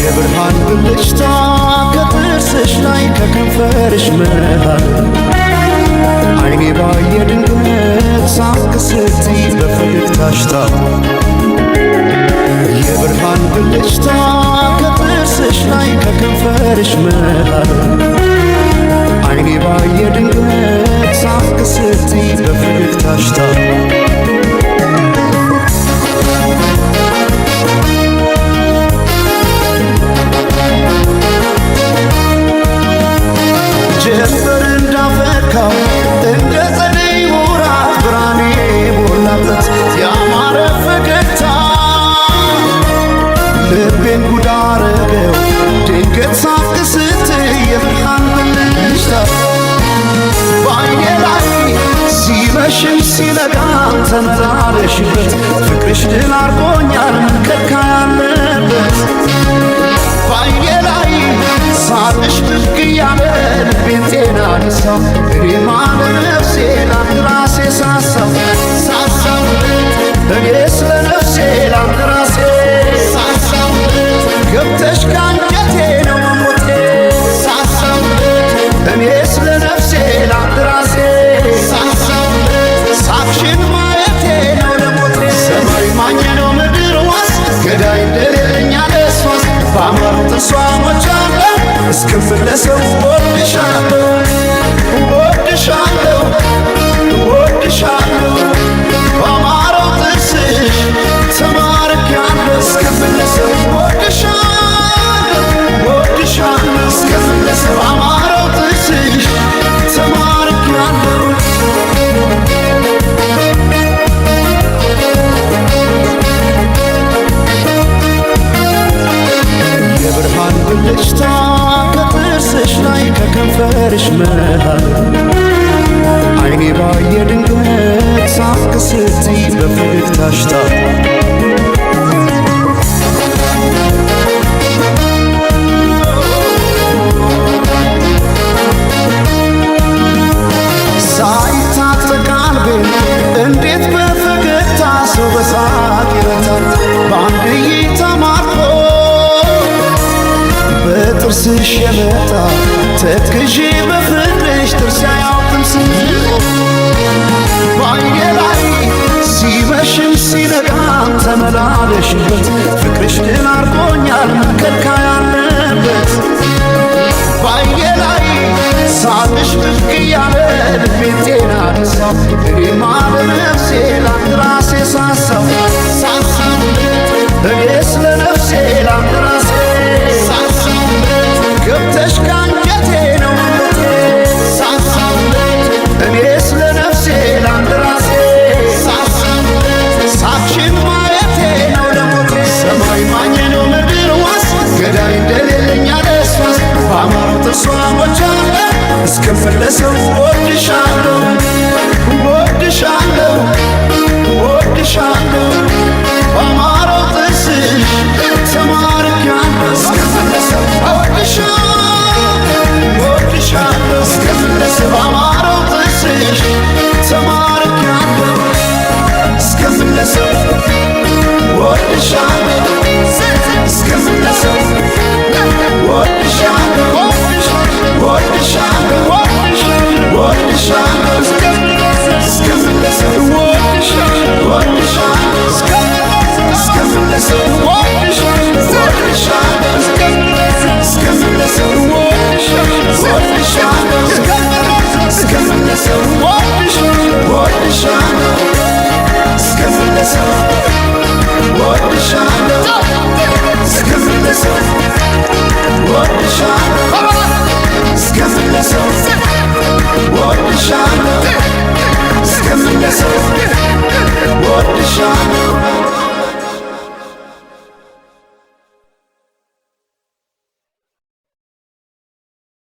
የብርሃን ብልጭታ ከጥርስሽ ላይ ከከንፈርሽ መሃል፣ አይኔ ባየ ድንገት ሳቅ ስትይ በፈገግታሽ የብርሃን ብልጭታ ከጥርስሽ ላይ ከከንፈርሽ መሃል፣ አይኔ ባየ ድንገት ሳቅ ስትይ በፈገግታሽ። ጀንበር እንዳፈካው እንደ ጸደይ ወራት ብርሃኔ ሞላበት ያማረ ፈገግታ፣ ልቤን ጉድ አረገው ድንገት ሳቅ ስትይ የብርሃን ብልጭታ። በዓይኔ ላይ ሲመሽም ሲነጋም ተመላለሽበት፣ ፍቅርሽ ድል አድርጎኛል መከካ ያለበት። በዓይኔ ላይ ሳቅሽ ብቅ እያለ ልቤን ጤና ነሳው፣ እኔማ ለነፍሴ ላንድ ራሴ ሳሳው ሳሳው፣ እኔ ስለ ነፍሴ ላንድ ራሴ ሳሳው፣ ገብተሽ ከአንጀቴ ነው መሞቴ ሳሳው፣ እኔ ስለ ነፍሴ ላንድ ራሴ ሳሳው፣ ሳቅሽን ማየቴ ነው ለሞቴ። ሰማይ ማኝ ነው ምድር ዋስ፣ ገዳይ እንደሌለኝ አለሷስ፣ በአማሩ ጥርሷ ሞቻለሁ፣ እስክመለሰው እወድሻለሁ እወድሻለሁ እወድሻለሁ፣ በአማረው ጥርስሽ ተማርኬያለሁ፣ እስክመለሰው እወድሻለሁ እወድሻለሁ፣ እስክመለሰው በአማረው ጥርስሽ ተማርኬያለሁ። የብርሃን ብልጭታ ከጥርስሽ ላይ ከከንፈርሽ መሃል፣ አይኔ ባየ ድንገት ሳቅ ስትይ በፈገግታሽ። ሳይታጠቅ ቀልቤ እንዴት በፈገግታ ሰው በሳቅ ይረታል? በአንድ እይታ ማርኮ በጥርስሽ የመጣ ተክዤ በፍቅርሽ ጥርስ አያውቅም ስቆ። በዓይኔ ላይ ሲመሽም ሲነጋም ተመላለሽበት፣ ፍቅርሽ ድል አድርጎኛል መከልካ ያለበት። በዓይኔ ላይ ሳቅሽ ብቅ እያለ ልቤን ጤና ነሳው፣ እኔማ ለነፍሴ ላንድ ራሴ ሳሳው ሳሳው፣ እኔ ስለ ነፍሴ ላንድ